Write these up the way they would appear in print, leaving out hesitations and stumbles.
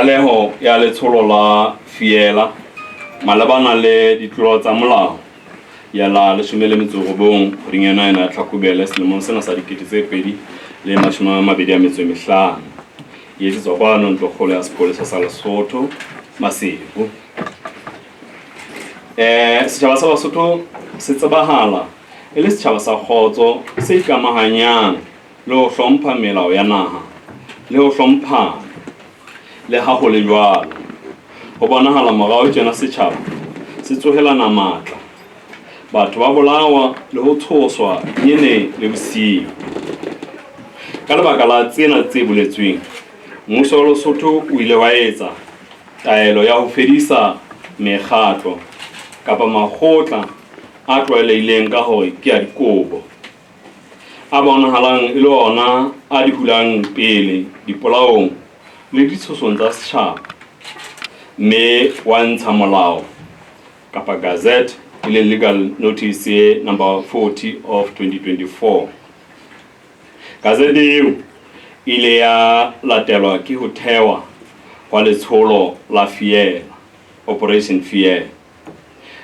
Tlaleho ya letsholo la Fiela malebana le ditlolo tsa molao ya la 19 kgweding ena ena ya Tlhakubele selemong sena sa 2025 e etsetswa kwano ntlokgolo ya sepolesa sa Lesotho Maseru. Setjhaba sa Basotho se tsebahala e le setjhaba sa kgotso se ikamahanyang le ho hlompha melao ya naha le ho hlomphana. Le ha ho le jwalo, ho bonahala morao tjena setjhaba se tsohelana matla. Batho ba bolawa le ho tshoswa nyene le bosiu. Ka lebaka la tsena tse boletsweng, mmuso wa Lesotho o ile wa etsa taelo ya ho fedisa mekgatlo kapa makgotla a tlwaelehileng ka hore ke a dikobo, a bonahalang e le ona a di hulang pele dipolaong le ditshosong tsa setjhaba, mme wa ntsha molao kapa gazette e leng Legal Notice number 40 of 2024. Gazette eo e ile ya latelwa ke ho thewa hwa letsholo la Fiela, Operation Fiela,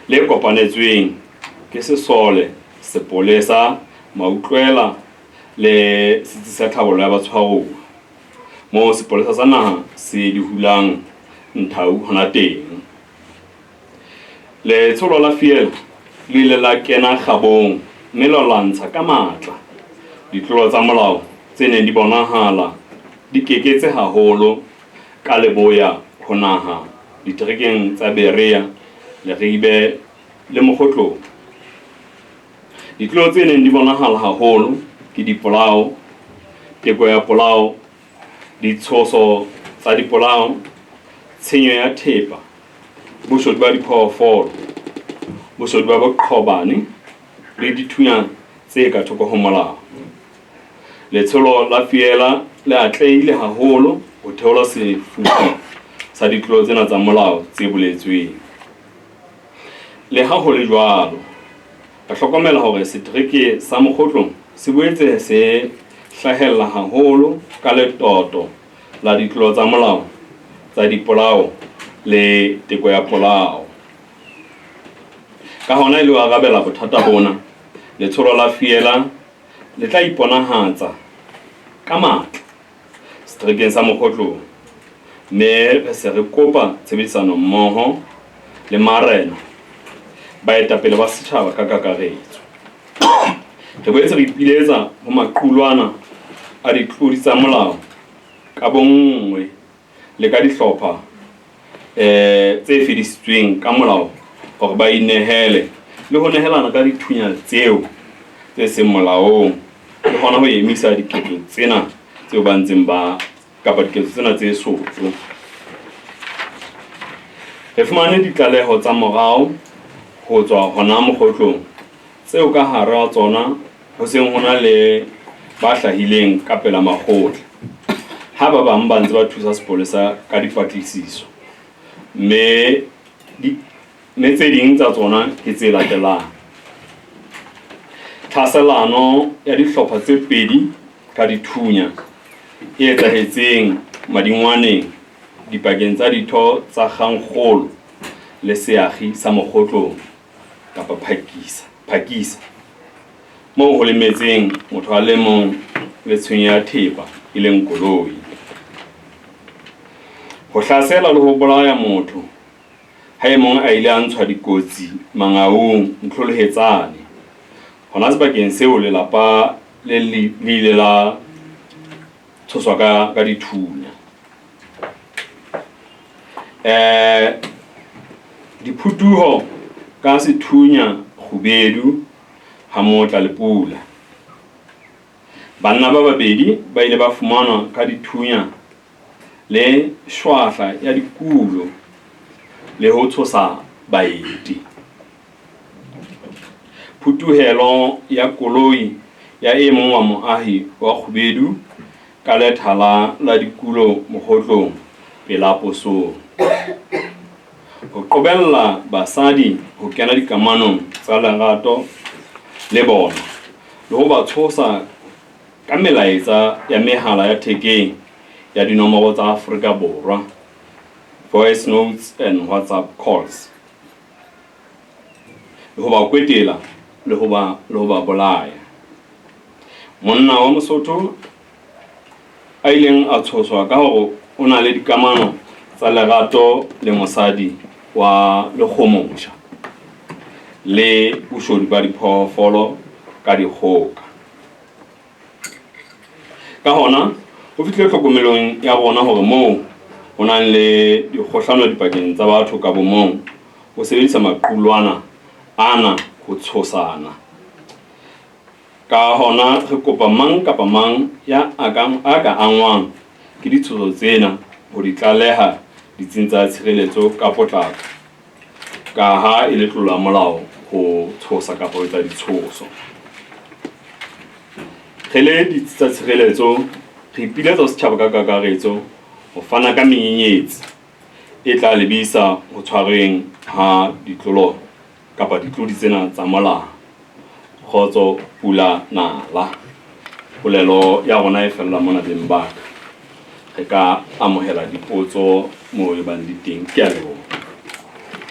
le kopanetsweng ke sesole, sepolesa, mautlwela le setsi sa tlhabollo ya batshwaruwa, moo sepolesa sa naha se di hulang nthau hona teng. Letsholo la Fiela le ile la kena kgabong mme la lwantsha ka matla ditlolo tsa molao tse neng di bonahala di keketse haholo ka leboya ho naha diterekeng tsa Berea, Leribe le Mokhotlong. Ditlolo tse neng di bonahala haholo ke dipolao, teko ya polao, ditshoso tsa dipolao, tshenyo ya thepa, boshodu ba diphoofolo, boshodu ba boqhobane le dithunya tse ka thoko ho molao. Letsholo la Fiela le atlehile haholo ho theola sefufu sa ditlolo tsena tsa molao tse boletsweng. Leha ho le jwalo, re hlokomela hore setereke sa Mokhotlong se boetse se hlahella haholo ka letoto la ditlolo tsa molao tsa dipolao le teko ya polao. Ka hona, e le ho arabela bothata bona, letsholo la Fiela le tla iponahatsa ka matla seterekeng sa Mokhotlong, mme re se re kopa tshebedisano mmoho le marena, baetapele ba setjhaba ka kakaretso. Re boetse re ipiletsa ho maqulwana a ditlodi tsa molao ka bonngwe le ka dihlopha tse fedisitsweng ka molao hore ba inehele le ho nehelana ka dithunya tseo tse seng molaong le hona ho emisa diketso tsena tseo ba ntseng ba kapa diketso tsena tse soto. Re fumane ditlaleho tsa morao ho tswa hona Mokhotlong tseo ka hara tsona ho seng ho na le ba hlahileng ka pela makgotla, ha ba bang ba ntse ba thusa sepolesa ka dipatlisiso, mme mme tse ding tsa tsona ke tse latelang. Tlhaselano ya dihlopha tse pedi ka dithunya e etsahetseng Madingwaneng dipakeng tsa ditho tsa Kgangkgolo le Seakgi sa Mokgotlong kapa Phakisa, Phakisa, moo ho lemetseng motho a le mong le tshenyo ya thepa e leng koloi. Ho hlasela le ho bolaya motho ha e mong a ile a ntshwa dikotsi Mangaung, Ntlholohetsane. Hona sebakeng seo lelapa le le ile la tshoswa ka ka dithunya. Diphutuho ka sethunya kgubedu ha motla le pula. Banna ba babedi ba ile ba fumanwa ka dithunya le shwahla ya dikulo le ho tshosa baeti. Phutuhelo ya koloi ya e mong wa moahi wa Kgubedu ka lethala la dikulo Mokgotlong pela posong. Ho qobella basadi ho kena dikamanong tsa lerato le bona le ho ba tshosa ka melaetsa ya mehala ya thekeng ya dinomoro tsa Afrika Borwa. Voice notes and WhatsApp calls. Le ho ba kwetela le ho ba le ho ba bolaya. Monna wa Mosotho a ileng a tshoswa ka hore o na le dikamano tsa lerato le mosadi wa lekgomosha le boshodu ba diphoofolo ka dikgoka. Ka hona, ho fihlile tlhokomelong ya rona hore moo ho nang le dikgohlano dipakeng tsa batho ka bomong, ho sebedisa maqulwana ana ho tshosana. Ka hona re kopa mang kapa mang ya a ka angwang ke ditshoso tsena ho di tlaleha ditsing tsa tshireletso ka potlako, kaha e le tlolo ya molao ho tshosa kapa ho etsa ditshoso. Re le ditsi tsa tshireletso re ipiletsa ho setjhaba ka kakaretso ho fana ka menyenyetsi e tla lebisa ho tshwarweng ha ditlolo kapa ditlodi tsena tsa molao. Kgotso Pula Nala. Polelo ya rona e fella mona beng ba ka. Re ka amohela dipotso moo e bang di teng. Ke a leboha.